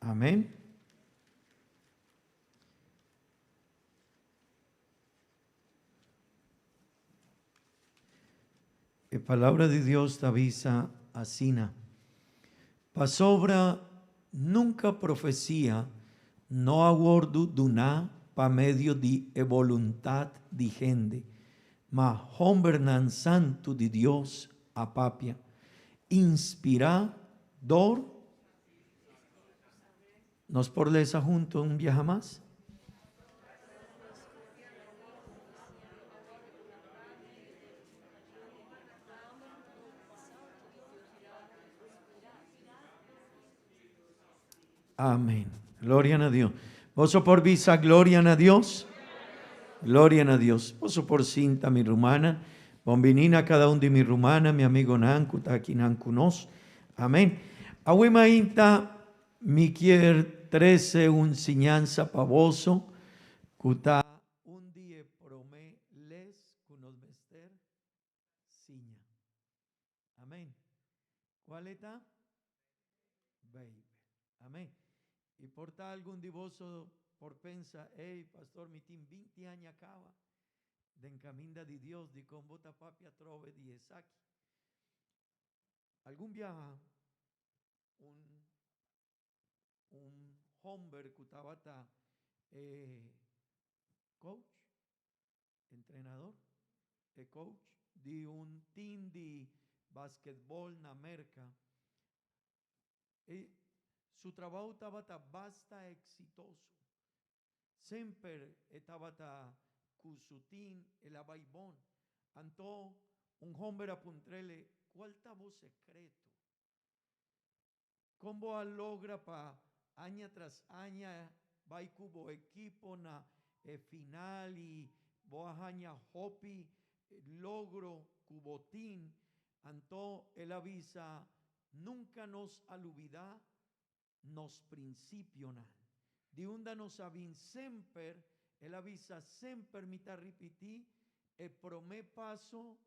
Amen. E palabra di Dios ta bisa asina, Pasobra nunka profesia no a wòrdu duná pa medio di e boluntat di hende, ma hòmbernan santu di Dios a papia, inspirá dor Nos por lesa hunto un biaha mas? Amén. Gloria na Dios. Boso por bisa gloria na Dios? Gloria na Dios. Boso por sinta mi rumana. Bon bini na cada un di mi rumana, mi amigonan cu ta akinan cu nos. Amén. Awe mainta mi kier trece un siñansa pa boso cu ta un di e prome les cu nos mester siña. Amén. Cual e ta? Bijbel. Amén. Y por ta algun di boso por pensa, Ey, pastor, mi tin binti aña caba den caminda di Dios, dicon bo ta papia atrobe di esaki? Algun biaha un un homber cu tabata e coach, entrenador, e coach di un team di basketball na Merca, e su trabao tabata basta exitoso. Semper e tabata cu su team, el a bay bon. Anto un homber a puntr'ele, Cual ta bo secreto? Con bo a logra pa aña tras aña bay cu bo ekipo na e final y bo a haña hopi logro cu bo team? Anto el a bisa, Nunca nos a lubida nos prinsipionan. Di unda nos a bin semper, el a bisa semper mi ta ripití e promé paso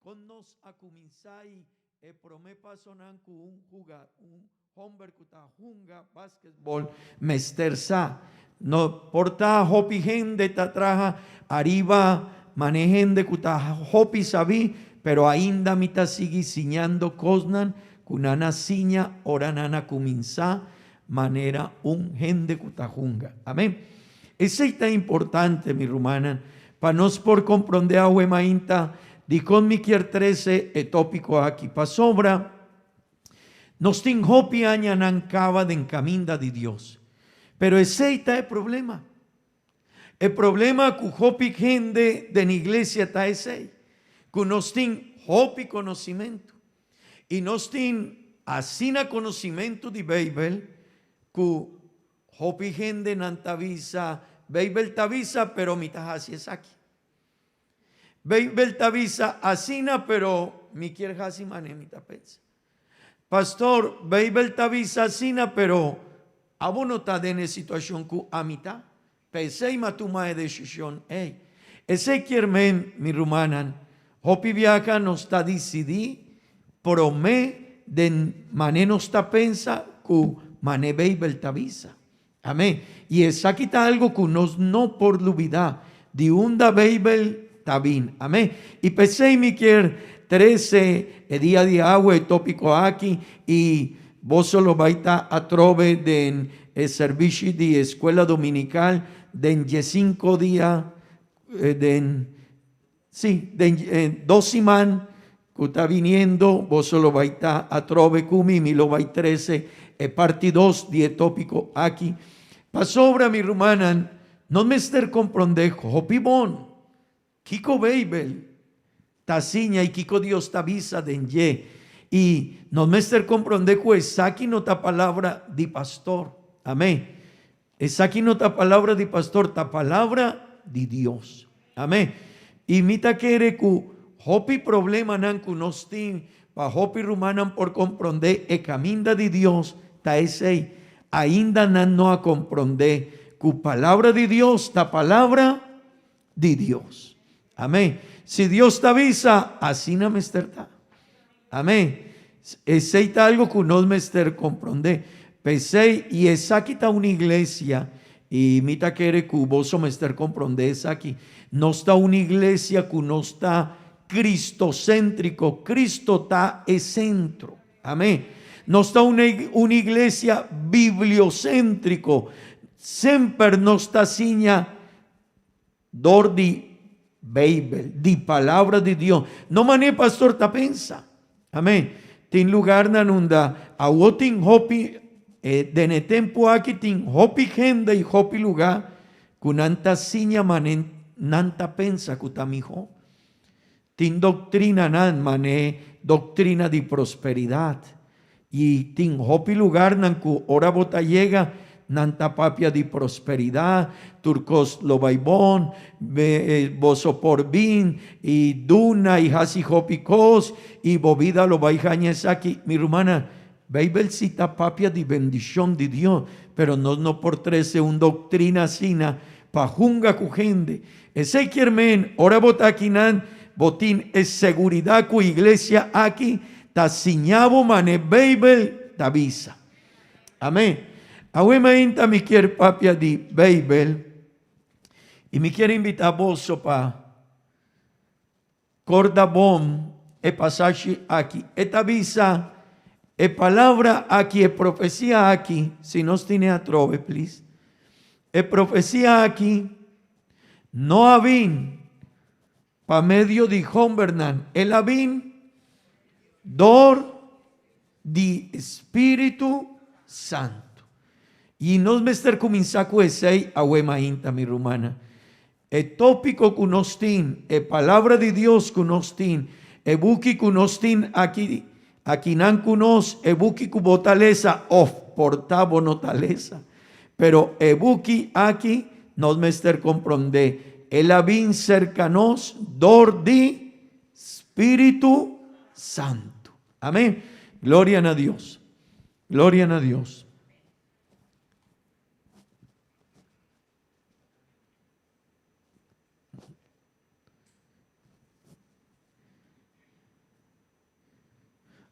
kon nos a kuminsá i e promé pasonan ku un juga un hòmber ku ta hunga basketbòl mester sa. No por ta hopi hende ta traha ariba man'e hende ku ta hopi sabí, pero ainda mi ta sigui siñando kosnan ku nan a siña ora nan a kuminsá manera un hende ku ta hunga. Amén. Esei ta importante, mi rumannan, pa nos por komprondé awe mainta dikon mi kier trese e tópiko aki. Pasobra nos tin hopi añanan kaba den kaminda di Dios. Pero esei ta e problema. E problema ku hopi hende den iglesia ta esei, ku nos tin hopi konosimentu. I nos tin asina konosimentu di Beibel ku hopi hendenan ta bisa, Beibel ta bisa, pero mi ta hasi esaki. Beibel ta bisa asina, pero mi kier hasi manera mi ta pensa. Pastor, Beibel ta bisa asina, pero abo no ta den e situashon ku ami ta. P'esei m'a tuma e desishon ei. Esei kier men, mi rumannan, hopi biaha nos ta disidí promé den manera nos ta pensa ku manera Beibel ta bisa. Amén. I esaki ta algu ku nos no por lubidá, di unda Beibel ta bin. Amén. I p'esei mi kier trese e dia di awe e tópiko aki i boso lo bai ta atrobe den e servishi di escuela dominical den diesinco dia den si den dos siman cu ta biniendo boso lo bai ta atrobe cu mi mi lo bai trece e parti dos di e topico aki pasobra mi rumannan no mester compronde hopi bon Kiko Beibel ta siña i kiko Dios ta bisa den dje? I nos mester komprondé ku esaki no ta palabra di pastor. Amén. Esaki no ta palabra di pastor, ta palabra di Dios. Amén. I mi ta kere ku hopi problemanan ku nos tin pa hopi rumannan por komprondé e kaminda di Dios ta esei. Ainda nan no a komprondé ku palabra di Dios ta palabra di Dios. Amén. Si Dios ta bisa, asina mester ta. Amén. Esei ta algo ku nos mester komprondé. P'esei, i esaki ta un iglesia, i mi ta kere ku boso mester komprondé esaki, nos ta un iglesia ku nos ta kristosèntriko, Kristo ta e sentro. Amén. Nos ta un un iglesia biblioséntriko, semper nos ta siña dor di Beibel, di Palabra di Dios. No manera pastor ta pensa. Amén. Tin lugarnan unda awo tin hopi, den e tempu aki tin hopi hende i hopi lugá ku nan ta siña manera nan ta pensa ku ta mihó. Tin doktrinanan manera doktrina di prosperidat. I tin hopi lugarnan ku ora bo ta yega, nan ta papia di prosperidat, tur kos lo bai bon, boso por bin i duna i hasi hopi kos i bo bida lo bai haña esaki. Mi rumannan, Beibel si ta papia di bendishon di Dios, pero nos no por trese un doktrina asina pa hunga ku hende. Esei kier men, ora bo ta akinan, bo tin e seguridat ku iglesia aki ta siña bo man'e Beibel ta bisa. Amen. Awe mainta mi kier papia di Beibel i mi kier invita boso pa korda bon e pasashi aki. E ta bisa e palabra aki, e profesia aki, si nos tine atrobe, please. E profesia aki no a bin pa medio di hombernan, el a bin dor di Spiritu Santu. I nos mester kuminsá ku esei awe mainta, mi rumannan. E tópiko ku nos tin, e Palabra di Dios ku nos tin, e buki ku nos tin aki, akinan ku nos, e buki ku bo ta lesa òf por ta bo no ta lesa. Pero e buki aki nos mester komprondé, el a bin serka nos dor di Spiritu Santu. Amén. Gloria na Dios. Gloria na Dios.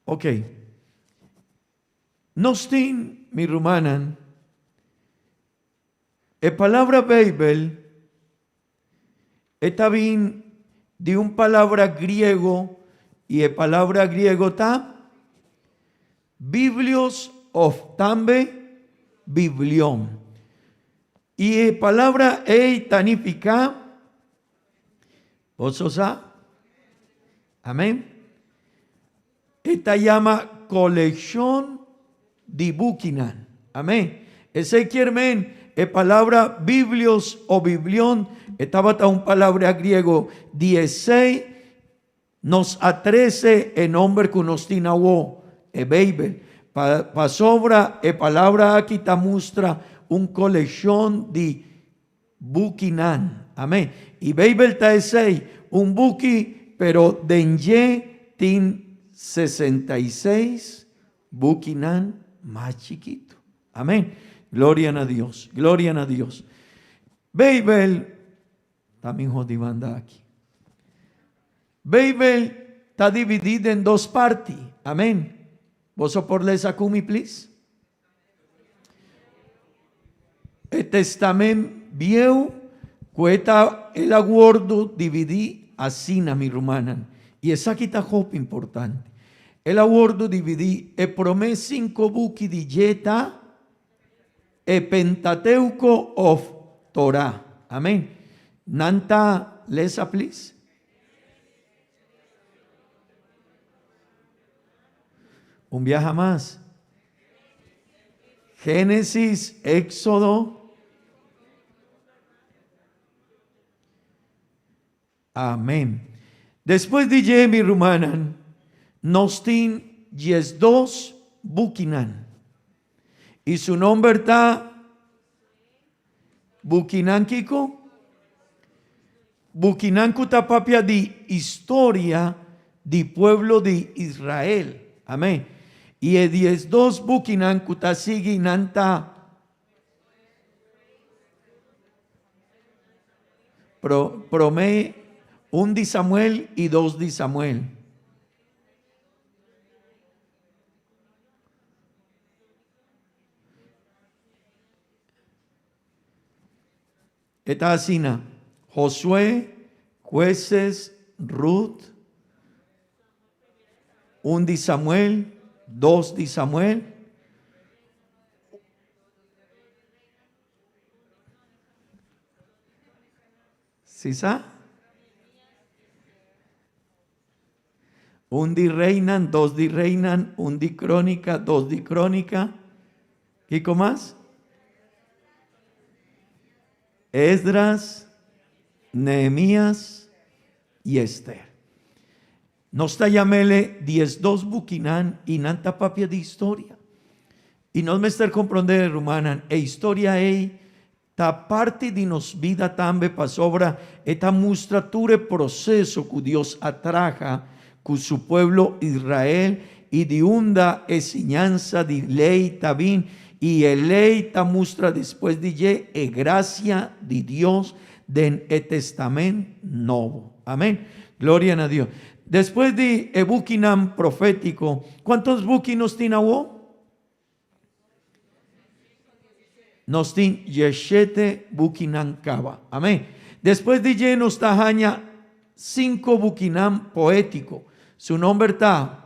Ok. Nos tin, mi rumannan, e palabra Beibel e ta bin di un palabra griego i e palabra griego ta Biblios of tambe Biblion. I e palabra ei ta nifiká, boso sa? Amén. E ta yama kolekshon di bukinan. Amén. Esei kier men e palabra biblios o biblion e tabata un palabra griego di esei Nos a trece e nomber cu nos tin awo, e Bijbel, pa pasobra e palabra aki ta mustra un coleccion di bukinan. Amen. Y Bijbel ta esey, un buki, pero den dje tin 66 bukinan mas chikito. Amen. Gloria na Dios. Gloria na Dios. Bijbel Ta miho di banda aki. Beibel ta dividí den dos parti. Amén. Boso por lesa ku mi, please? E Testament Bieu ku e ta el a wordu dividí asina, mi rumannan. I esaki ta hopi importante. El a wordu dividí e promé sinku buki di dje ta E Pentateuco of Torah. Amen. Nan ta lesa please? Un biaha mas. Génesis, Éxodo. Amen. Despues di dje, mi rumannan, nos tin 12 bukinan. I su nomber ta bukinan kiko? Bukinan ku ta papia di historia di pueblo di Israel. Amen. I e 12 bukinan ku ta sigui nan ta Pro, promé un di Samuel i dos di Samuel. E ta asina, Josué, Jueces, Ruth, un di Samuel, dos di Samuel. Si sa? Un di Reinan, dos di Reinan, un di Crónica, dos di Crónica. Kiko mas? Esdras, Nehemías i Ester. Nos ta yam'ele 12 bukinan i nan ta papia di historia. I nos mester komprondé, rumannan, e historia ei Ta parti di nos bida tambe pasobra e ta mustra tur e proseso ku Dios a traha ku su pueblo Israel i di unda e siñansa di lei ta bin i e lei ta mustra despues di dje e grasia di Dios den e Testament Nobo. Amen. Gloria na Dios. Despues di e bukinan profetiko, kuantos buki nos tin awo? Nos tin dieshete bukinan kaba. Amén. Despues di dje nos ta haña sinku bukinan poétiko. Su nomber ta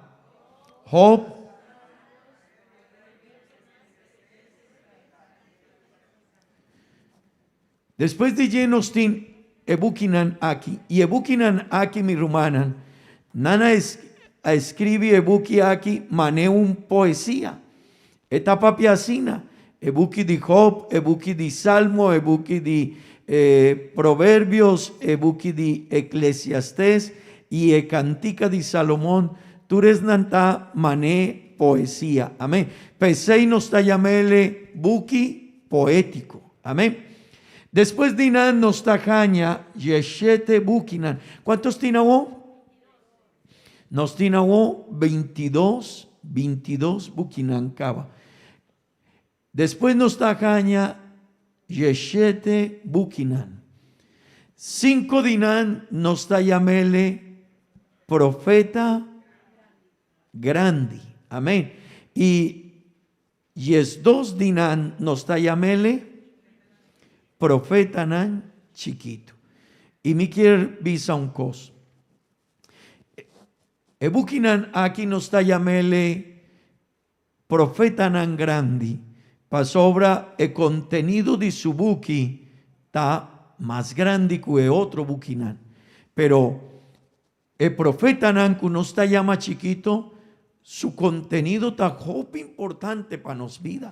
Job. Despues di dje nos tin e bukinan aki. I e bukinan aki, mi rumannan, nan a a escribi e buki aki mane un poesia. E ta papia asina, e buki di Job, e buki di Salmo, e buki di Proverbios, e buki di Eclesiastes i e Cantica di Salomon, tur esnan ta mane poesia. Amen. P'esei nos ta yam'ele buki poético. Amén. Despues di nan nos ta haña dieshete bukinan. Kuantos tin awor? Nos tin awor 22, 22 bukinan kaba. Despues nos ta haña dieshete bukinan. Sinku di nan nos ta yam'ele profeta grandi. Amén. I 12 di nan nos ta yam'ele profetanan chikitu. I mi kier bisa un kos. E bukinan aki nos ta yam'ele profetanan grandi pasobra e kontenido di su buki ta mas grandi ku e otro bukinan. Pero E profetanan ku nos ta yama chikito, su kontenido ta hopi importante pa nos bida.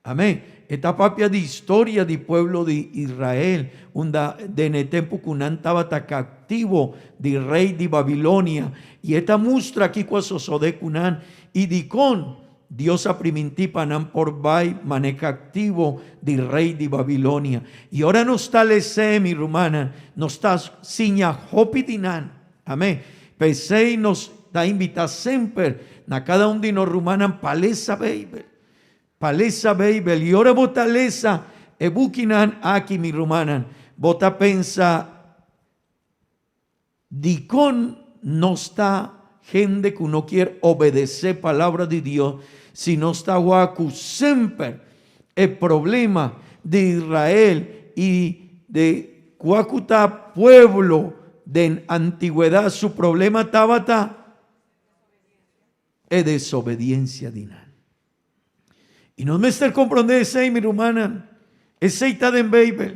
Amén. E ta papia di historia di pueblo di Israel, unda den e tempu ku nan tabata kaptivo di rei di Babilonia, i e ta mustra kiko a sosodé ku nan i dikon Dios a primintí pa nan por bai man'e kaptivo di rei di Babilonia. I ora nos ta les'é, mi rumannan, nos ta siña hopi di nan. Amén. P'esei nos ta invitá semper na kada un di nos rumannan pa lesa Beibel. Pa lesa Beibel. I ora bo ta lesa e bukinan aki, mi rumannan, bo ta pensa, Dikon nos ta hende ku no kier obedesé Palabra di Dios si nos ta wak ku semper e problema di Israel i di kua ku ta pueblo den antigwedat su problema tabata e desobediensia di nan? I nos mester komprondé esei, mi rumannan. Esei ta den Beibel.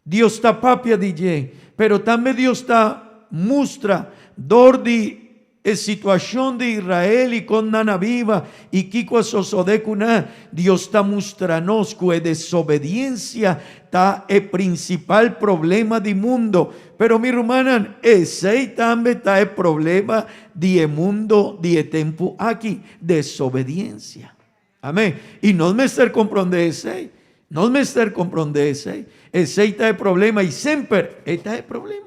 Dios ta papia di dje, pero tambe Dios ta mustra dor di e situashon di Israel i kon nan a biba i kiko a sosodé ku nan. Dios ta mustra nos ku e desobediensia ta e prinsipal problema di mundo. Pero mi rumannan, esei tambe ta e problema di e mundo di e tempu aki. Desobediencia. Amén. Y nos mester comprende esey. Nos mester comprende esey. Esey ta e problema y semper e ta e problema.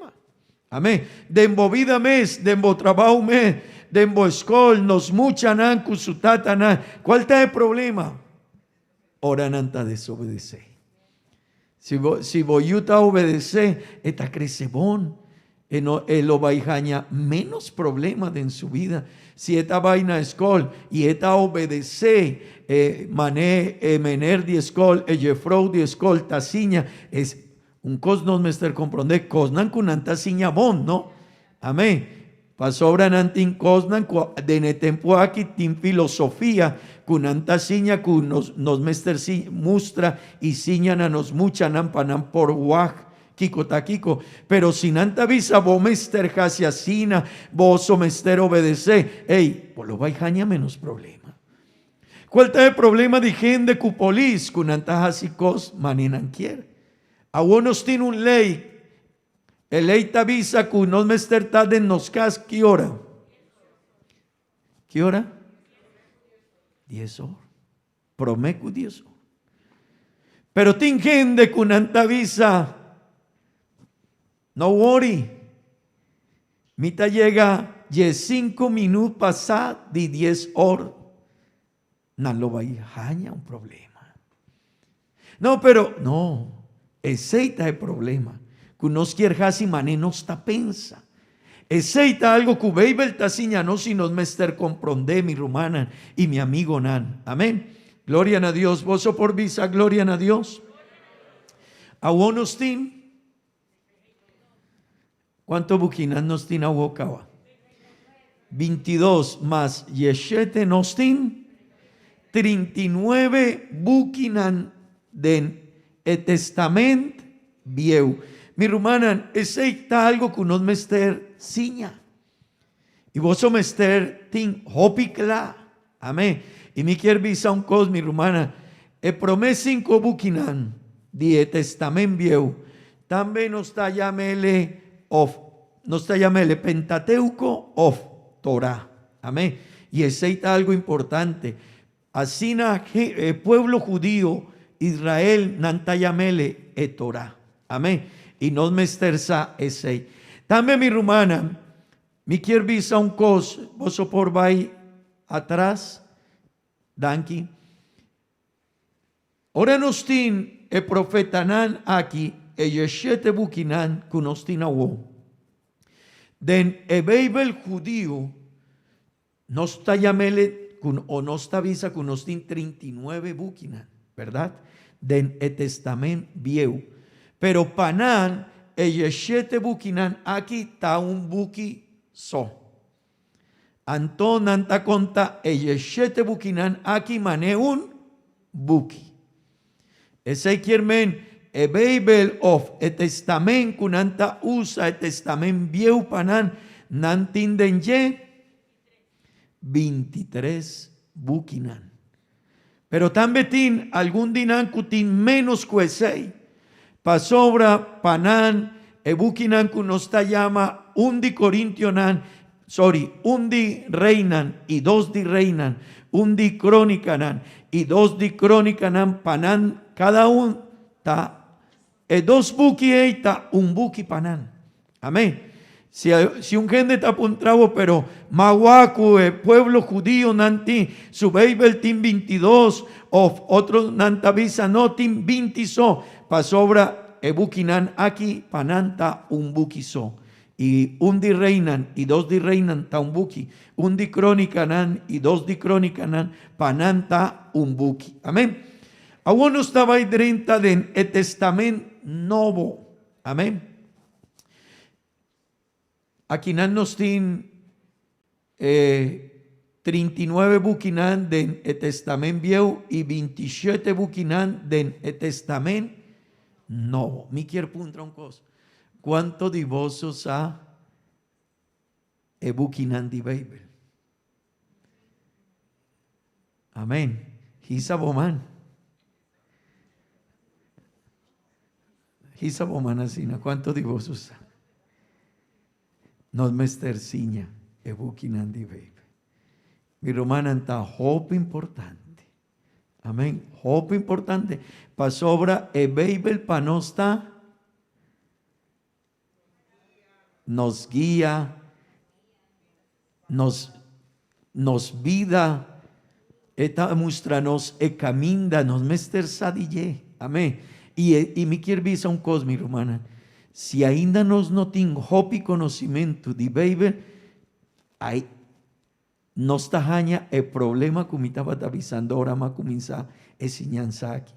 Amén. Den bo vida mes, den bo trabao mes, den bo escol, nos muchanan cu su tatanan, cual ta e problema? Ora nan ta desobedece. Si bo, si bo yu ta obedece, e ta crece bon. E no, e lo bai haña menos problema den su bida. Si e ta bai na escol y e ta obedece e mané e meneer di escol, e jefrouw di escol ta siña, es. Un kos nos mester komprondé, kosnan ku nan ta siña bon, no? Amén. Pasobra nan tin kosnan ku den e tempu aki tin filosofia ku nan ta siña ku nos nos mester si mustra i siña na nos muchanan pa nan por wak kiko ta kiko. Pero si nan ta bisa bo mester hasi asina, boso mester obedesé, ey, bo lo bai haña menos problema. Cual ta e problema di hende cu polis cu nan ta haci cos mane nan kier? Awor nos tin un ley, e ley ta bisa cu nos mester ta den nos cas ki ora? Ki ora? Dies or. Prome cu dies or. Pero tin hende cu nan ta bisa, no worry, Mi ta yega diescinco minuut pasá di dies or, nan lo bai haña un problema. No, pero, no, esei ta e problema, ku nos kier hasi manera nos ta pensa. Esei ta algo ku Beibel ta siña nos i nos mester komprondé, mi rumannan i mi amigonan. Amén. Gloria na Dios. Boso por bisa gloria na Dios? Awor nos tin. Cuanto bukinan nos tin awo caba? Bintidos mas dieshete nos tin trintinuebe bukinan den e Testament Bieu. Mi rumannan, esey ta algo cu nos mester siña. Y boso mester tin hopi cla. Amen. Y mi kier bisa un cos, mi rumannan, e prome cinco bukinan di e Testament Bieu, tambe nos ta yam'ele of nos ta yam'ele Pentateuco of Torah. Amen. Y esey ta algo importante. Asina e pueblo hudio, Israel, nan ta yam'ele e Torah. Amen. Y nos mester sa esey. Tambe mi rumannan, mi kier bisa un cos, boso por bay atras? Danki. Ora nos tin e profetanan aki, e dieshete bukinan cu nos tin awo, den e Bijbel hudio, Nos ta yam'ele ku o nos ta bisa ku nos tin 39 bukinan, bèrdat? Den e Testament Bieu. Pero pa nan, e dieshete bukinan aki ta un buki so. Anto nan ta konta e dieshete bukinan aki man'é un buki. Esei kier men e Beibel òf e Testament ku nan ta usa, e Testament Bieu pa nan, nan tin den dje 23 bukinan. Pero tambe tin algun di nan ku tin ménos ku esei, pasobra pa nan e bukinan ku nos ta yama un di Korintionan, sorry, un di Reinan i dos di Reinan, un di Krónikanan i dos di Krónikanan, pa nan kada un ta e dos buki ei ta un buki pa nan. Amén. Si, si un hende ta puntra bo, pero mawa ku e pueblo hudio nan tin su Beibel tin 22 of otro nan ta bisa no tin 20 so, pasobra e bukinan aki pa nan ta un buki so. I un di Reinan i dos di Reinan ta un buki, un di Krónikanan i dos di Krónikanan pa nan ta un buki. Amén. Awor nos ta bai drenta den e Testament Nobo. Amén. Akinan nos tin e 39 bukinan den e Testament Bieu i 27 bukinan den e Testament Nobo. Mi kier puntra un kos. Kuanto di boso sa e bukinan di Beibel? Amén. Hisa bo man. Hisa bo man asina. Kuanto di boso sa? Nos mester siña e bukinan di Beibel. Mi rumannan, ta hopi importante. Amén. Hopi importante. Pasobra e Beibel pa nos ta nos guia, nos nos bida, e ta mustra nos e caminda, nos mester sa di dje. Amén. Y, y mi kier bisa un cos, mi rumannan, si ainda nos no tin hopi conocimento di Bijbel, ai, nos ta haña e problema cu mi tabata bisando ora mi a cuminsa e siñansa aki.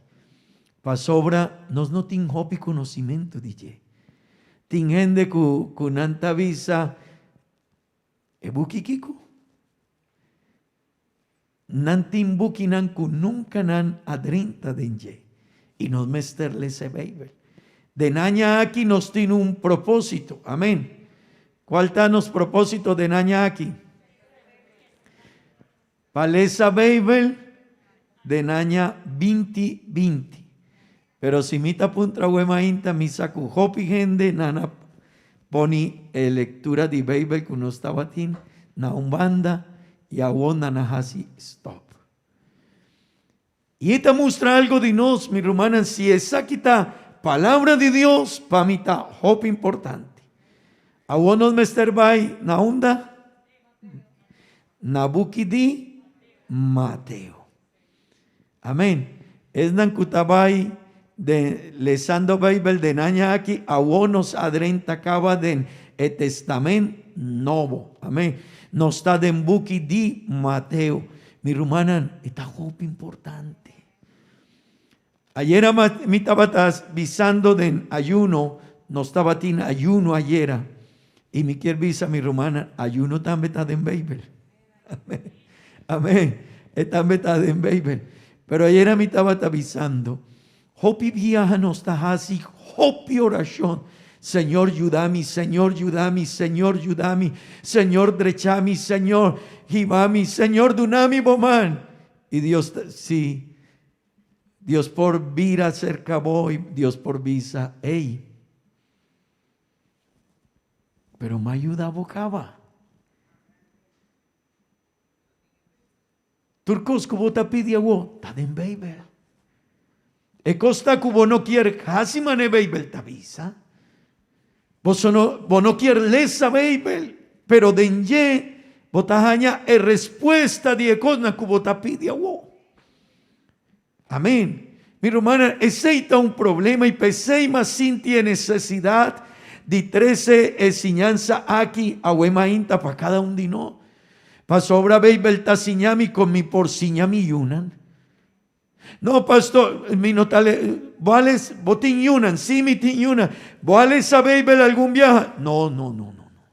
Pasobra nos no tin hopi conocimento di dje. Tin hende cu cu nan ta bisa e buki kico? Nan tin bukinan cu nunca nan a drenta den dje. Y nos mester lesa e Bijbel. Den aña aki nos tin un proposito. Amen. Cual ta nos proposito den aña aki? Pa lesa Bijbel den aña binti binti. Pero si mi ta puntra awe mainta mi sa cu hopi hende nan a poni e lectura di Bijbel cu nos tabatin na un banda y awor nan a haci stop. Y e ta mustra algo di nos, mi rumannan, si esaki ta Palabra di Dios, pa mi ta hopi importante. Awor nos mester bai na unda? Na buki di Mateo. Amen. Esnan ku ta bai den lesando Beibel den aña aki, awor nos a drenta kaba den e Testament Nobo. Amen. Nos ta den buki di Mateo. Mi rumannan, e ta hopi importante. Ayera mi tabata bisando den ayuno, nos tabatin ayuno ayera, y mi kier bisa mi rumannan, ayuno tambe ta den Beibel. Amen. Amen. E tambe ta den Beibel. Pero ayera mi tabata bisando, hopi biaha nos ta hasi hopi orashon. Señor yuda mi, Señor yuda mi, Señor yuda mi, Señor drecha mi, Señor hiba mi, Señor duna mi bo man. Y Dios ta, si, Dios por bira cerca bo y Dios por bisa, ey, pero m'a yuda bo caba. Tur cos cu bo ta pidi awo ta den Bijbel. E cos ta cu bo no kier haci mane Bijbel ta bisa. Bo no, bo no kier lesa Bijbel, pero den dje bo ta haña e respuesta di e cosnan cu bo ta pidi awo. Amén. Mi rumannan, esei ta un problema y p'esei mas sinti e necesidad di trece e siñansa aki awe mainta pa cada un di nos. Pasobra Bijbel ta siña mi con mi por siña mi yunan. No, pastor, mi no ta le, bo a les, bo tin yunan, sí mi tin yunan. Bo a lesa Bijbel algun biaha? No, no, no, no, no.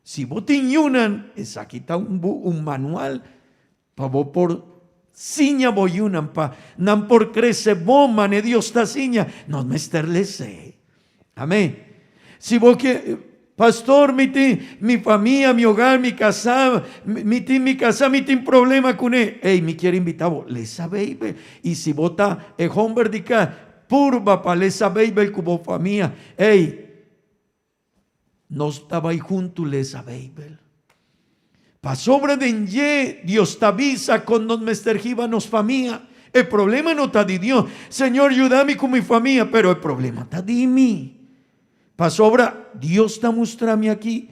Si bo tin yunan, esaki ta un bu, un manual pa bo por siña bo yunan, pa nan por crece bon mane Dios ta siña. Nos mester les'é. Amén. Si bo ke, pastor, mi tin mi famia, mi hogar, mi kasá, mi tin mi kasá, mi tin problema kuné. Ey, mi kier invitá bo, lesa Beibel. I si bo ta e homber di kas, purba pa lesa Beibel ku bo famia. Ey, nos ta bai huntu lesa Beibel. Pasobra den dje Dios ta bisa kon nos mester hiba nos famia. E problema no ta di Dios. Señor yuda mi ku mi famia, pero e problema ta di mi. Pasobra Dios ta mustra mi aki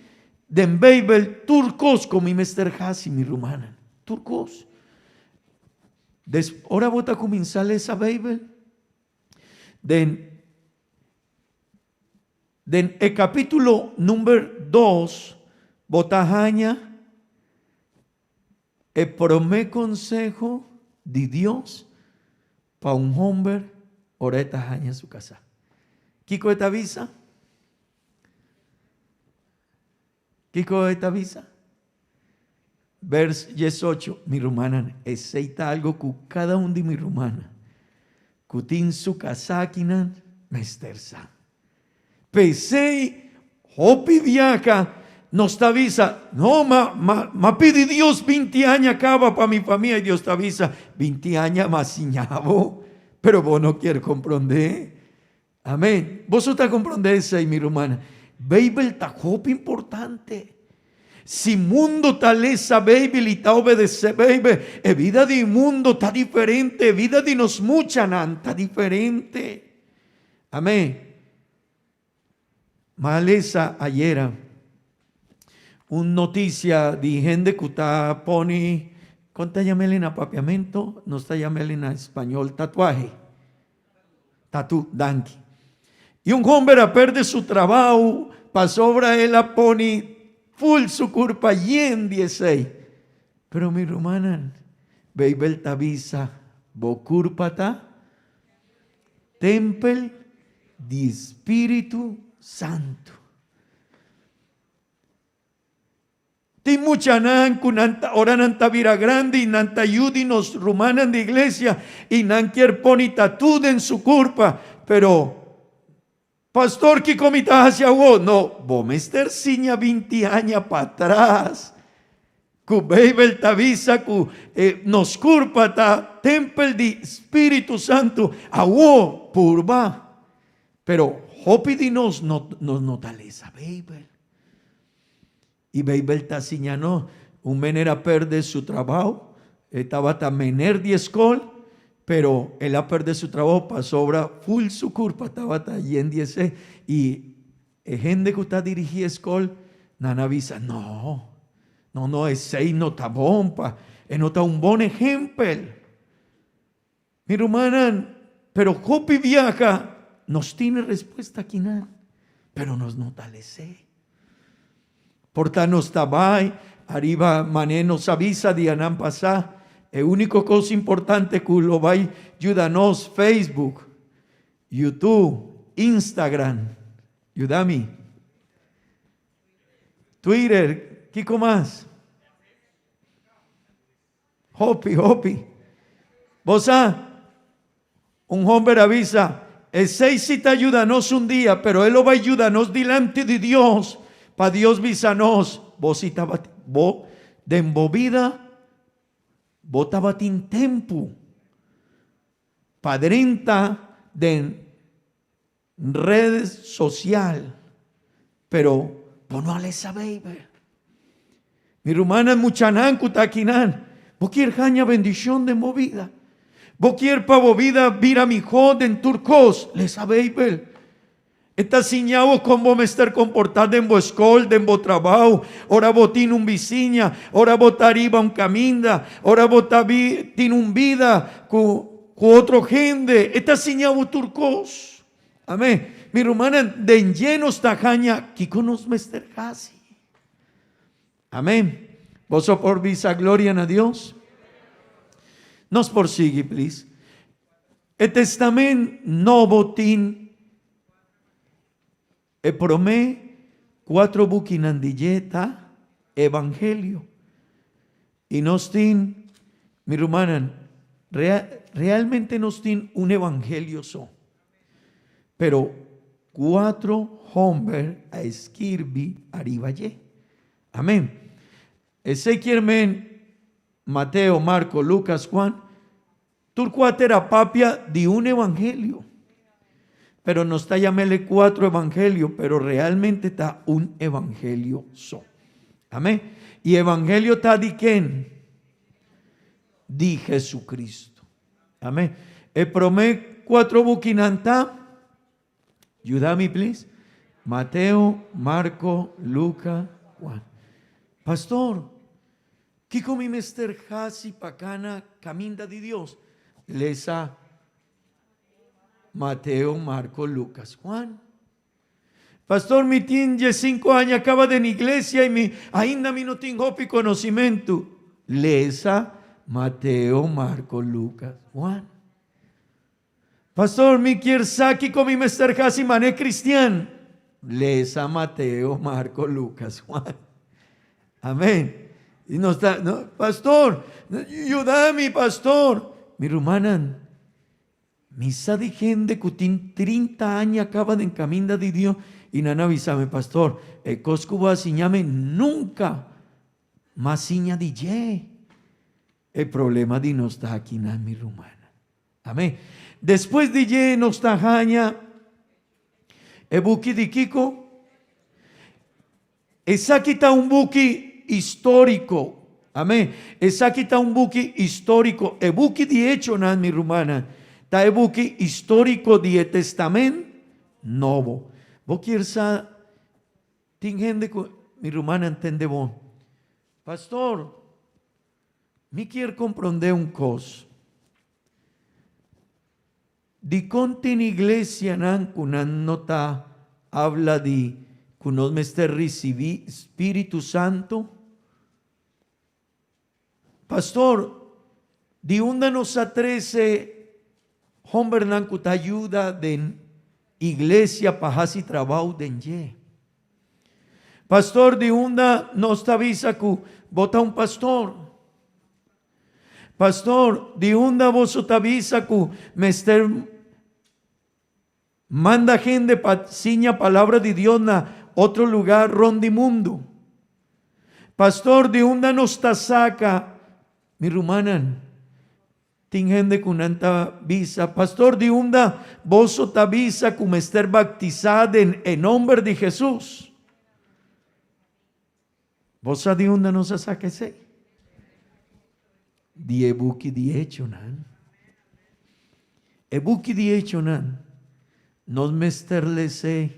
den Beibel tur kos ku mi mester hasi, mi rumannan. Tur kos. Des, ora bo ta kuminsá lesa Beibel, den Den e capítulo number dos bo ta haña e promé conseho di Dios pa un homber ora e ta haña su casá. Kico e ta bisa? Kico e ta bisa? Vers 18, Mi rumannan, esei ta algo cu cada un di mi rumannan cu tin su casá akinan mester sa. P'esei hopi biaha nos ta bisa, No, ma, ma, ma pidi Dios binti aña caba pa mi famia y Dios ta bisa, Binti aña m'a siña bo, pero bo no kier comprende. Amén. Boso ta comprende esei, mi rumannan? Beibel ta hopi importante. Si mundo ta lesa Beibel i ta obedece Beibel, e bida di mundo ta diferente, e bida di nos muchanan ta diferente. Amén. M'a lesa ayera un noticia di hende cu ta pone, con ta yam'el na papiamento? Nos ta yam'el na español tatuahe. Tatu, danki. Y un homber a perde su trabao pasobra el a pone full su curpa yen di esey. Pero mi rumannan, Beibel ta bisa, bo curpa ta? Tempel di Spiritu Santu. Tin muchanan ku nan ta ora nan ta bira grandi nan ta yudi nos rumannan di iglesia i nan kier pone tatú den su kurpa, pero Pastor kiko mi ta hasi awo? No, bo mester siña binti aña patras ku Beibel ta bisa ku e nos kurpa ta tempel di Spiritu Santu. Awo purba, pero hopi di nos no nos no ta lesa Beibel. I Beibel ta siña nos, un mener a perde su trabou, e tabata mener di skol, pero el a perde su trabou pasobra ful su kurpa tabata yen di esei. I e hende ku ta dirigí e skol, nan a bisa, No, no, no, esei no ta bon pa, e no ta un bon ehempel. Mi rumannan, pero hopi biaha nos tin e respuesta akinan, pero nos no ta les'é. Por ta nos ta bai ariba manera nos a bisa dianan pasá, e úniko kos importante ku lo bai yuda nos, Facebook, YouTube, Instagram, yuda mi, Twitter, kiko mas? Hopi, hopi. Bo sa, un homber a bisa, Esei si ta yuda nos un dia, pero e lo bai yuda nos dilanti di Dios, pa Dios bisa nos, Bo si tabatin, bo, den bo bida, bo tabatin tempu pa drenta den Redes social, pero bo no a lesa Beibel. Mi rumannan muchanan ku ta akinan, bo kier haña bendishon den bo bida? Bo kier pa bo bida bira mihó den tur kos? Lesa Beibel. E ta siña bo kon bo mester komportá den bo skol, den bo trabou, ora bo tin un bisiña, ora bo ta riba un kaminda, ora bo ta tin un bida ku Ku otro hende, e ta siña bo tur kos. Amén. Mi rumannan, den dje nos ta haña kiko nos mester hasi. Amén. Boso por bisa gloria na Dios? Nos por sigui, please. E Testament Nobo tin E promé cuatro bukinan di dje ta Evangelio. I nos tin, mi rumannan, realmente nos tin un Evangelio so. Pero cuatro homber a skirbi ariba dje. Amen. Esei kier men Mateo, Marco, Lucas, Juan, Tur cuater a papia di un evangelio. Pero nos ta yam'ele cuatro evangelio, pero realmente ta un evangelio so. Amén. Y evangelio ta di ken? Di Jesucristo. Amén. E prome cuatro bukinan ta, yuda mi please, Mateo, Marco, Luca, Juan. Pastor, Kiko mi mester hasi pa kana kaminda di Dios? Lesa Mateo, Marko, Lukas, Juan. Pastor, mi tin diesinko aña kaba den iglesia i mi ainda mi no tin hopi konosimentu. Lesa Mateo, Marko, Lukas, Juan. Pastor, mi kier sa kiko mi mester hasi man'e cristian. Lesa Mateo, Marco, Lucas, Juan. Amen. Y nos ta, no, pastor, yuda mi, pastor. Mi rumannan, mi sa di hende cu tin 30 aña caba den caminda di Dios y nan a bisa mi, pastor, e cos cu bo a siña mi nunca mas siña di dje. E problema di nos ta akinan, mi rumannan. Amén. Despues di dje nos ta haña e buki di kiko? Esaki ta un buki históriko. Amén. Esaki ta un buki históriko. E buki di Echonan, mi rumannan, ta e buki históriko di e Testament Nobo. Bo kier sa, tin hende ku, mi rumannan, tende bon. Pastor, Mi kier comprende un cos. Dicon tin iglesianan cu nan no ta habla di cu nos mester ricibi Spiritu Santo? Pastor, di unda nos a trece. Hombernan ku ta yuda den iglesia pa hasi trabou den dje. Pastor di unda nos ta bisa ku bo ta un pastor? Pastor di unda boso ta bisa ku mester manda hende pa siña palabra di Dios na otro lugar rond di mundu? Pastor di unda nos ta saka mi rumannan? Tin hende ku nan ta bisa, Pastor, di unda boso ta bisa ku mester baktisá den e nomber di Hesus? Bo sa di unda nos a saka esei? Di e buki di Echonan. E buki di Echonan nos mester les'é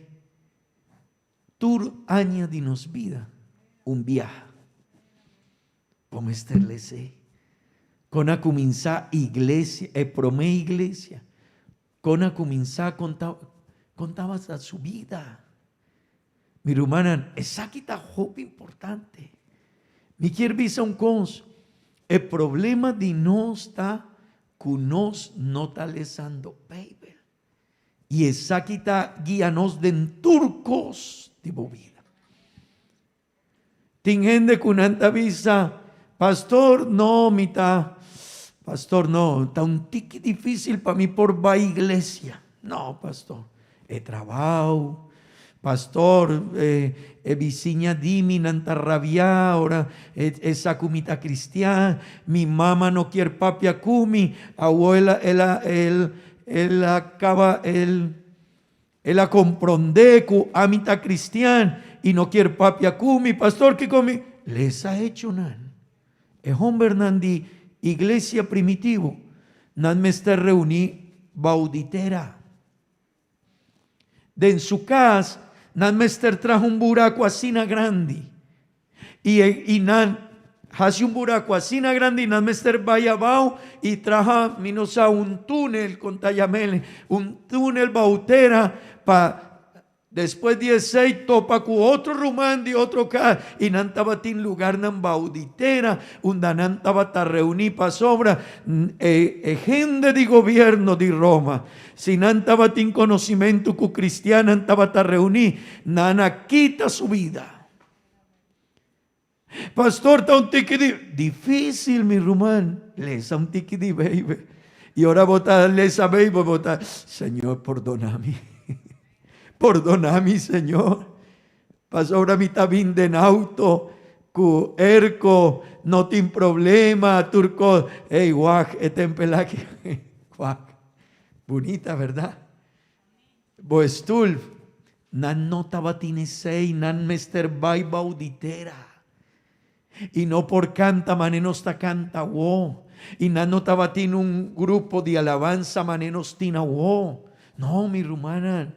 Tur aña di nos bida un biaha bo mester les'é. Kon a kuminsá iglesia, e promé iglesia, kon a kuminsá, kon ta kon tabata su bida. Mi rumannan, esaki ta hopi importante. Mi kier bisa un kos, e problema di nos ta ku nos no ta lesando Beibel. I esaki ta guia nos den tur kos di bo bida. Tin hende ku nan ta bisa, Pastor, no, mi ta, pastor, no, ta un tiki difísil pa mi por bai iglesia. No, pastor, e trabou, pastor, e, e bisiña di mi nan ta rabiá ora e, e sa ku mi ta kristian, mi mama no kier papia ku mi, awor el a, el a, el, El a caba el el a comprende cu ami ta cristian y no kier papia cu mi. Pastor kico mi les a hecho nan? E hombernan di iglesia primitivo nan mester reuni bao di tera. Den su cas nan mester traha un buraco asina grandi y y nan haci un buraco asina grandi nan mester bay abao y traha mi no sa un tunel con ta yamel un tunel bao tera pa despues di esey topa cu otro ruman di otro cas y nan tabatin lugarnan bao di tera unda nan tabata reuni pasobra e e hende di gobierno di Roma Si nan tabatin conocimentu cu cristiannan tabata reuní, nan a kita su bida. Pastor, ta un tiki di difícil, mi ruman, lesa un tiki di Bijbel. Y ora bo ta lesa Bijbel, bo ta, Señor, pordona mi. Pordona mi, Señor. Pasobra mi ta bin den auto cu airco, no tin problema, tur cos. Ey, wak e tempel aki. Wak. Bunita, verdad? Bo stoel, nan no tabatin esey, nan mester bay bou di tera. Y no por canta mane nos ta canta awo. Y nan no tabatin un grupo di alabanza mane nos tin awo. No, mi rumannan.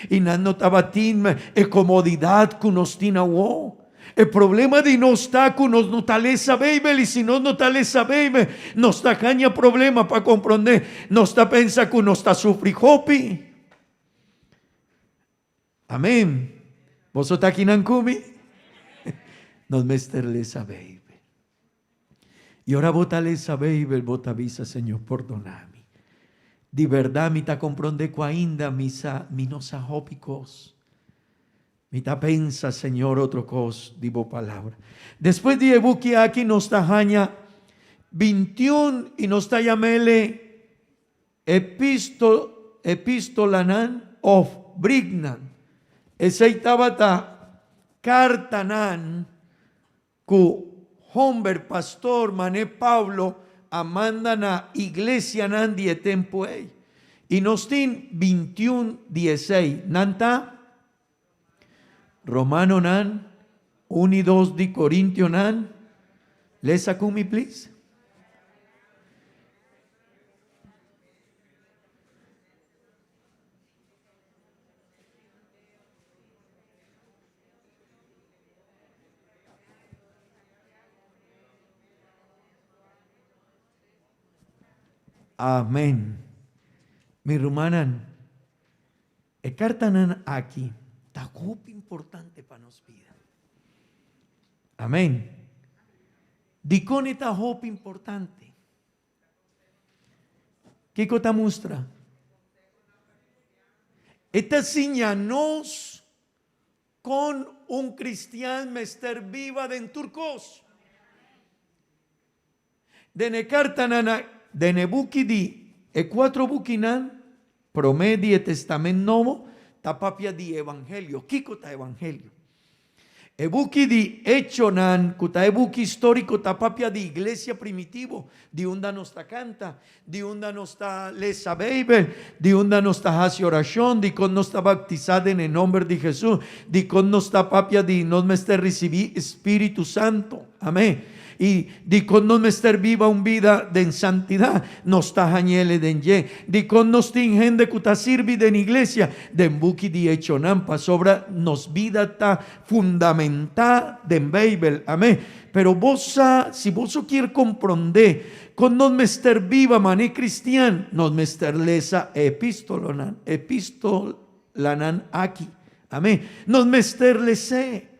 Y nan no tabatin e comodidad cu nos tin awo. E problema di nos ta cu nos no ta lesa Bijbel y si nos no ta lesa Bijbel nos ta haña problema pa comprende. Nos ta pensa cu nos ta sufri hopi. Amen. Boso ta akinan cu mi? Nos mester lesa Bijbel. Y ora bo ta lesa Bijbel bo ta bisa, Señor, pordona mi. Di berdad mi ta comprende cu ainda mi sa, mi no sa hopi cos. Mi ta pensa, Señor, otro cos di bo palabra. Despues di e buki aki nos ta haña bintiun y nos ta yam'ele episto, epistolanan of briefnan. Esey tabata cartanan Ku homber pastor mané Pablo a manda na iglesianan di e tempu ei. I nos tin bintiun di esei. Nan ta, Romanonan, un i dos di Korintionan. Lesa ku mi please. Amen. Mi rumannan, e kartanan aki ta hopi importante pa nos bida. Amen. Dikon e ta hopi importante? Kiko ta mustra? E ta siña nos kon un kristian mester biba den tur kos. Den e kartanan a den e buki di e kuatro bukinan promé di e Testament Nobo ta papia di evangelio. Kiko ta evangelio? E buki di Echonan, ku ta e buki históriko, ta papia di iglesia primitivo, di unda nos ta kanta, di unda nos ta lesa Beibel, di unda nos ta hasi orashon, dikon nos ta baptisá den e nòmber di Hesus, dikon nos ta papia di nos mester risibí Spiritu Santu. Amén. I dikon nos mester biba un bida den santidat? Nos ta hañ'el den dje. Dikon nos tin hende ku ta sirbi den iglesia? Den buki di Echonan, pasobra nos bida ta fundamentá den Beibel. Amén. Pero bo sa, si boso kier komprondé kon nos mester biba manera kristian, nos mester lesa e epístolonan, epístolanan aki. Amén. Nos mester les'é.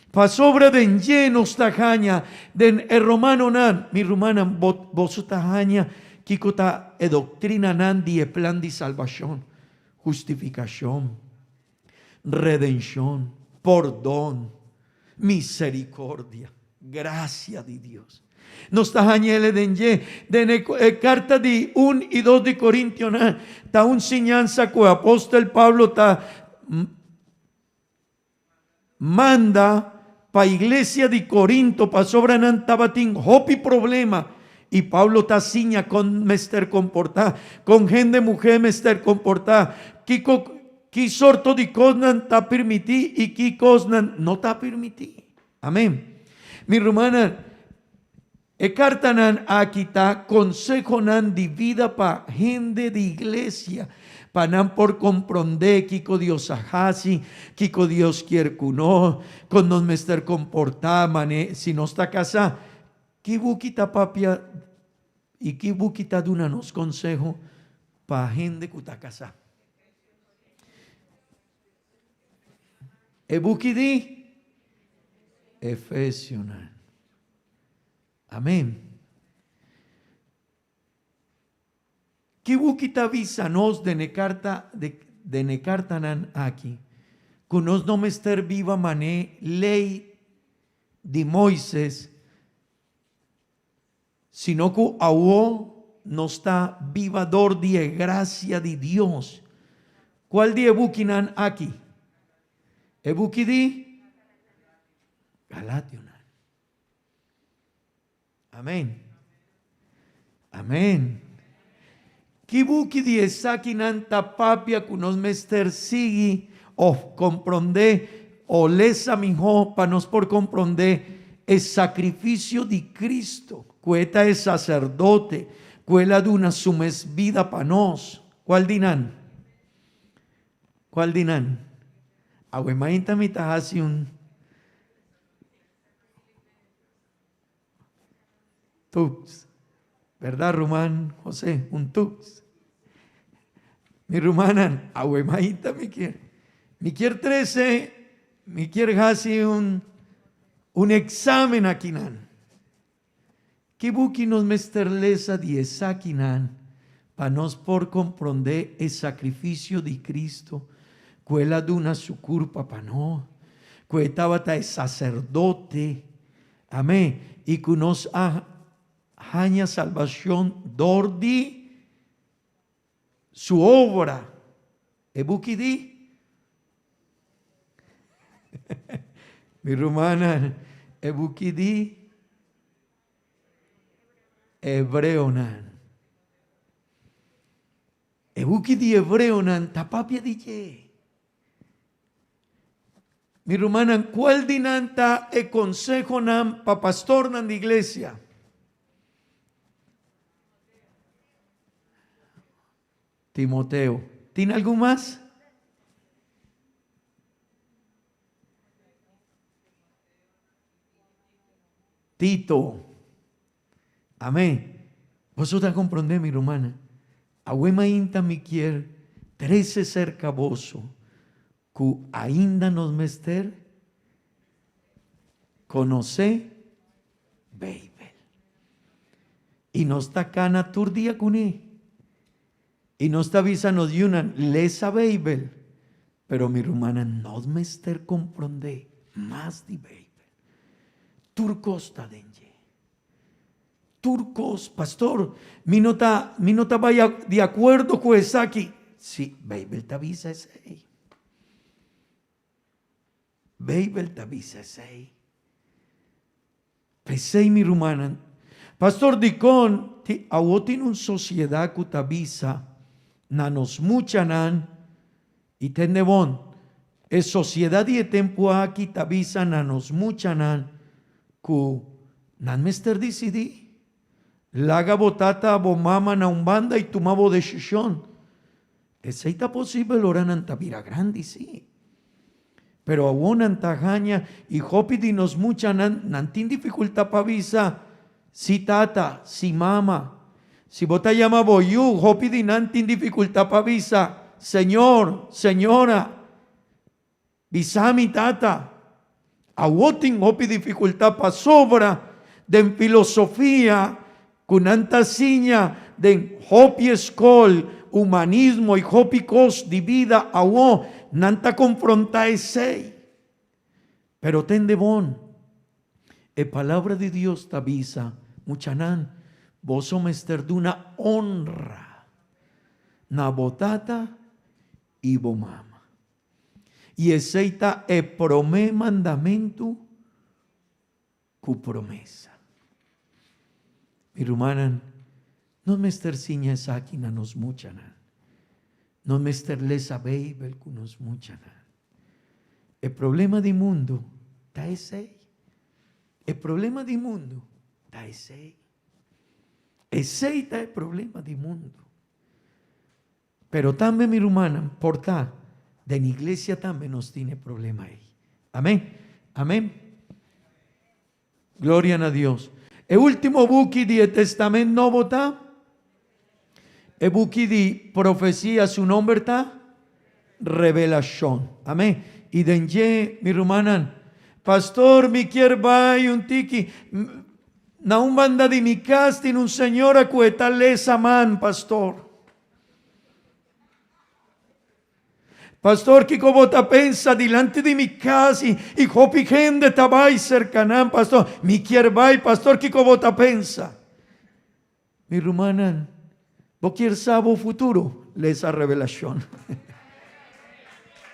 Pasobra den dje nos ta haña den e romanonan, mi rumannan, bo boso ta haña kiko ta e doktrinanan di e plan di salbashon, hustifikashon, redenshon, pordon, miserikordia, grasia di Dios. Nos ta haña el den dje. Den e karta di un i dos di Korintionan ta un siñansa ku e apòstel Pablo ta Manda pa iglesia di Corinto pasobra nan tabatin hopi problema i Pablo ta siña kon mester komportá, kon hende muhé mester komportá, kiko ki sorto di kosnan ta pirmití i ki kosnan no ta pirmití. Amén. Mi rumannan, e kartanan aki ta konsehonan di bida pa hende di iglesia, pa nan por komprondé kiko Dios a hasi, kiko Dios kier ku nos, kon nos mester komportá manera si nos ta kasá. Ki buki ta papia i ki buki ta duna nos konseho pa hende ku ta kasá? E buki di Efesionan. Amen. Ki buki ta bisa nos den e karta den e kartanan aki ku nos no mester biba man'e lei di Moises, sino ku awo nos ta biba dor di e grasia di Dios? Kual di e bukinan aki? E buki di Galationan. Amen. Amen. Ki buki di esakinan ta papia ku nos mester sigui òf komprondé o lesa mihó pa nos por komprondé e sakrifisio di Kristu, ku e ta e saserdote ku el a duna su mes bida pa nos? Kual di nan? Kual di nan? Awe mainta mi ta hasi un Tux. Berdad ruman José? Un tux. Mi rumannan, awe mainta mi kier. Mi kier trece, mi kier haci un, un examen akinan. Ki buki nos mester lesa di esakinan pa nos por comprende e sacrificio di Cristo cu el a duna su curpa pa nos, cu e tabata e sacerdote, amén, y cu nos a haña salbacion dor di su obra? E buki di Mi rumannan, e buki di Hebreonan. E buki di Hebreonan ta papia di dje. Mi rumannan, kual di nan ta e konsehonan pa pastornan di iglesia? Timoteo. Tin algun mas? Tito. Amén. Boso ta comprende mi rumannan. Awe mainta mi kier trece cerca boso cu ainda nos mester conoce Bijbel. Y nos ta cana tur dia cune. Y nos ta bisa nos yunan, lesa Bijbel. Pero mi rumannan no mester komprondé mas di Beibel. Tur kos ta den dje. Tur kos, pastor, mi no ta, mi no ta bai di akuerdo ku esaki. Sí, Beibel ta bisa esei. Beibel ta bisa esei. P'esei mi rumannan, pastor dikon ti awo tin un sosiedat ku ta bisa na nos muchanan i tende bon, e sosiedat di e tempu aki ta bisa na nos muchanan ku nan mester disidí. Laga bo tata, bo mama na un banda i tuma bo desishon. Esei ta posibel ora nan ta bira grandi, sí. Pero awor nan ta haña i hopi di nos muchanan nan tin difikultat pa bisa sí tata, sí mama. Si bo ta yama bo yu, hopi di nan tin difikultat pa bisa señor, señora. Bisa mi tata. Awor tin hopi difikultat pasobra den filosofia ku nan ta siña den hopi eskol, humanismo i hopi kos di bida awor nan ta konfrontá esei. Pero tende bon, e Palabra di Dios ta bisa, Muchanan, boso mester duna onra na bo tata i bo mama. I esei ta e promé mandamentu ku promesa. Mi rumannan, nos mester siña esaki na nos muchanan. Nos mester lesa Beibel ku nos muchanan. E problema di mundu ta esei. E problema di mundu ta esei. Esei ta e problema di mundu. Pero tambe mi rumannan, por ta den iglesia tambe nos tin e problema ei. Amen. Amen. Gloria na Dios. E ultimo buki di e Testament Nobo ta? E buki di profesia su nomber ta? Revelashon. Amen. I den dje, mi rumannan, Pastor, mi kier bai un tiki. Na un banda di mi cas tin un señora cu e ta lesa man, pastor. Pastor, kico bo ta pensa dilanti di mi cas y, y hopi hende ta bay cerca nan, pastor. Mi kier bay, pastor, kico bo ta pensa? Mi rumannan, bo kier sa bo futuro? Lesa Revelacion.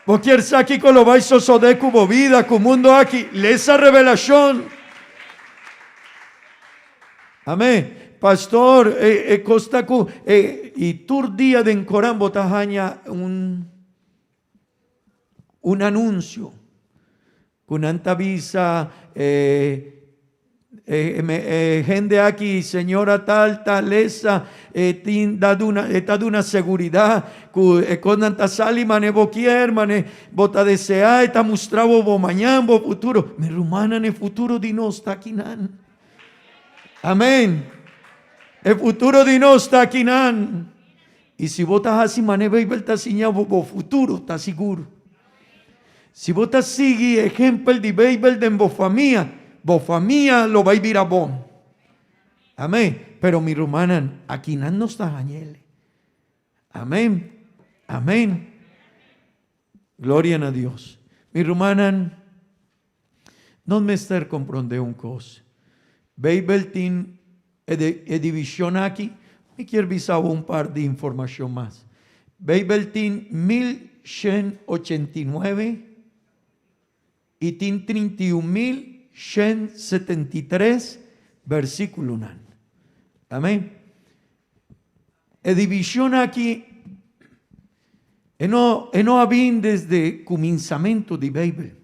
Bo kier sa kiko lo bai sosode ku bo vida, ku mundo aki? Lesa Revelacion. Amen. Pastor, e, e kos ta ku e, i tur dia den koran bo ta haña un un anuncio Ku nan ta bisa e e hende aki, señora tal, tal esa, e tin da duna, e ta duna seguridat ku e kosnan ta sali mane bo kier, mane bo ta deseá, e ta mustra bo bo mañan, bo futuro. Mi rumannan, e futuro di nos ta akinan. Amen. E futuro di nos ta akinan. I si bo ta hasi mane Beibel ta siña bo, bo futuro ta sigur. Si bo ta sigui ehempel di Beibel den bo famia, bo famia lo bai bira bon. Amen. Pero mi rumannan, akinan nos ta hañ'el. Amen. Amen. Gloria na Dios. Mi rumannan, nos mester comprende un cos. Beibel tin e divishon aki, mi kier bisa bo un par di informashon mas. Beibel tin 1189 i tin 31173 bersíkulonan. Amén. E divishon aki e no, e no a bin desde kuminsamentu di Beibel.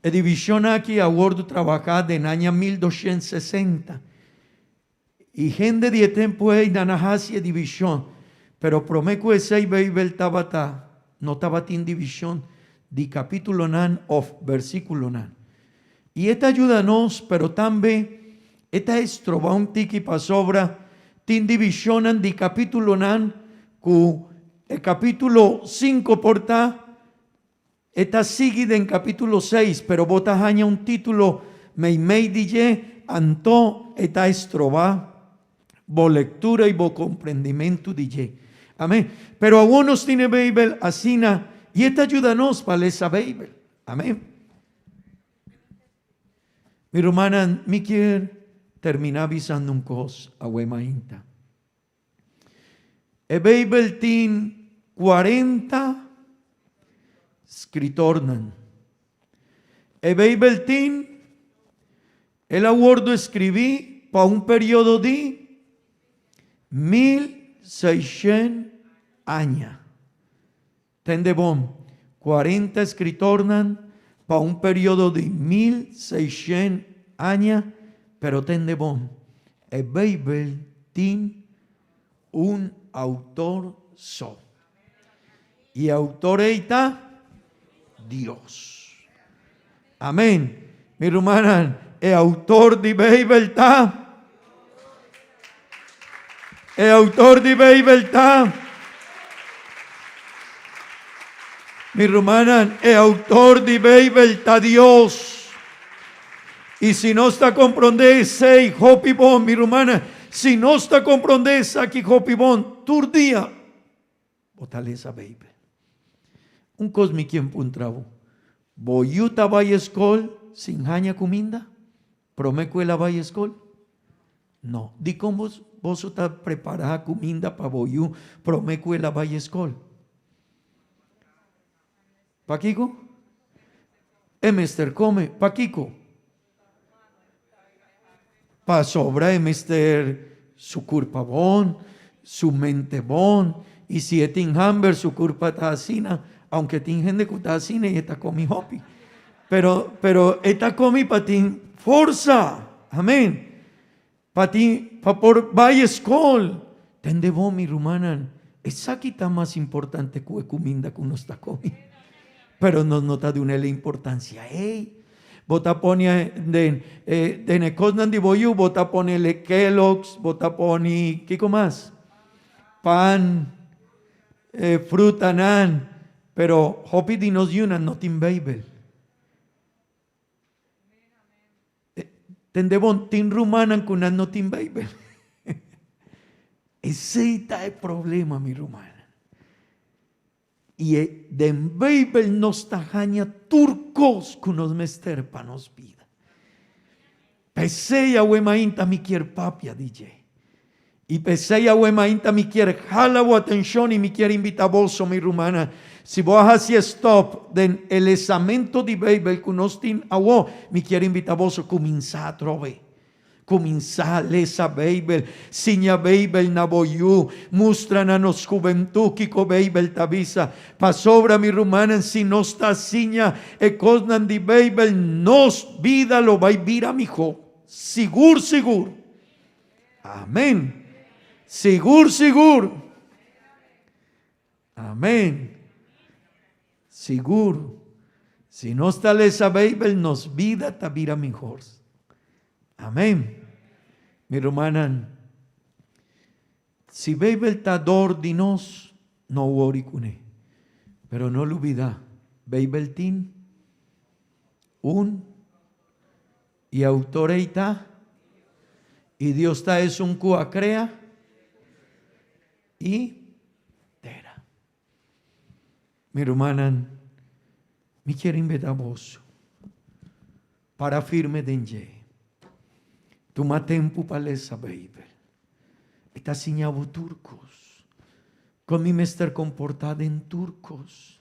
E divishon aki a wòrdu trabahá den aña 1260 i hende di e tempu ei nan a hasi e divishon, pero promé ku esei Beibel tabata no tabatin divishon di kapítulonan òf versíkulonan. I e ta yuda nos, pero tambe e ta estroba un tiki pasobra tin divishonnan di kapítulonan ku e kapítulo sinku por ta E ta sigui den capítulo seis, pero bo ta haña un título meimei di dje, anto e ta estroba bo lectura i bo comprendimentu di dje. Amén. Pero awor nos tin e Bijbel asina, I e ta yuda nos pa lesa Beibel. Amén. Mi rumannan, mi kier terminá bisando un kos awe mainta. E Beibel tin kuarenta skritornan. E Beibel tin, el a wordu eskribí pa un periodo di 1600 aña. Tende bon, 40 escritornan pa un periodo di 1600 aña, pero tende bon, e Bijbel tin un autor so. Y e autor ei ta Dios. Amen. Mi rumannan, e autor di Bijbel ta? E autor di Bijbel ta? Mi rumannan, e autor di Bijbel ta Dios. Y si nos ta comprende esey hopi bon, mi rumannan, si nos ta comprende esaki hopi bon, tur dia Bo ta lesa Beibel. Un kos mi kien puntra bo, Bo yu ta bai eskol sin haña kuminda promé ku el a bai eskol? No. Dikon boso ta prepará kuminda pa bo yu promé ku el a bai eskol? Pakiko? E mester kome. Pakiko? Pasobra e mester su kurpa bon, su mente bon, i si e tin hamber su kurpa ta asina, aunke tin hende ku ta asina i e ta komi hopi. Pero, pero e ta komi pa tin forsa. Amen. Pa tin, pa por bai skol. Tende bon, mi rumannan, esaki ta mas importante ku e kuminda ku nos ta komi. Pero nos no ta duna el e importansia ei. Bo ta pone den den e kosnan di bo yu, bo ta pone le Kellogg's, bo ta pone kiko mas? Pan, e frutanan, pero hopi di nos yunan no tin Beibel. Tende bon, tin rumannan ku nan no tin Beibel. Esei ta e problema, mi rumannan. I e den Beibel nos ta haña tur kos ku nos mester pa nos bida. P'esei awe mainta mi kier papia di dje. I p'esei awe mainta mi kier hala bo atenshon i mi kier invita boso, mi rumannan, si bo a hasi e stòp den e lesamento di Beibel ku nos tin awo, mi kier invita boso kuminsá atrobe. Kuminsá lesa Beibel, siña Beibel na bo yu, mustra na nos hubentut kiko Beibel ta bisa. Pasobra, mi rumannan, si nos ta siña e kosnan di Beibel, nos bida lo bai bira mihó. Sigur, sigur. Amén. Sigur, sigur. Amén. Sigur, si nos ta lesa Beibel, nos bida ta bira mihor. Amén. Mi rumannan, si Beibel ta dor di nos, no wori kuné. Pero no lubidá, Beibel tin un i autor ei ta, i Dios ta esun ku a krea i tera. Mi rumannan, mi kier invita boso para firme den dje. Tuma tempu pa lesa Beibel. E ta siña bo tur kos. Kon mi mester komportá den tur kos.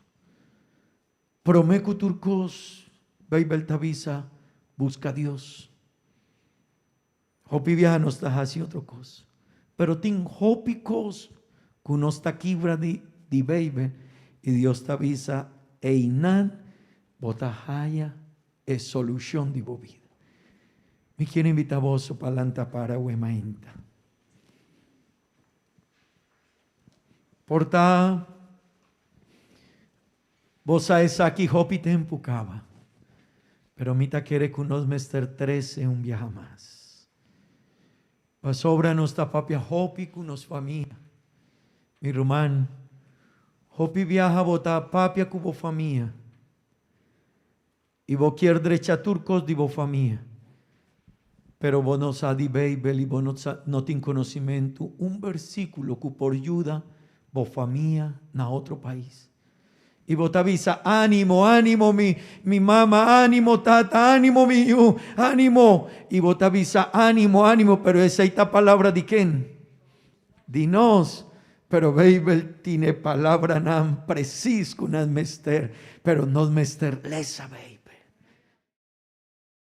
Promé ku tur kos, Beibel ta bisa, buska Dios. Hopi biaha nos ta hasi otro kos. Pero tin hopi kos ku nos ta kibra di di Beibel i Dios ta bisa einan bo ta haya e solushon di bo bida. Mi kier invita boso pa lanta para awe mainta. Por ta Bo sa esaki hopi tempu kaba, pero mi ta kere ku nos mester trese un biaha mas. Pasobra nos ta papia hopi ku nos famia. Mi ruman, hopi biaha bo ta papia ku bo famia i bo kier drecha tur kos di bo famia, pero bo no sa di Beibel i bo no sa no tin konosimentu un bersíkulo ku por yuda bo famia na otro pais. I bo ta bisa, Ánimo, ánimo, mi, mi mama, ánimo, tata, ánimo, mi yu, ánimo. I bo ta bisa, Ánimo, ánimo, pero esei ta palabra di ken? Di nos. Pero Beibel tin e palabranan presis ku nan mester, pero nos mester lesa Beibel.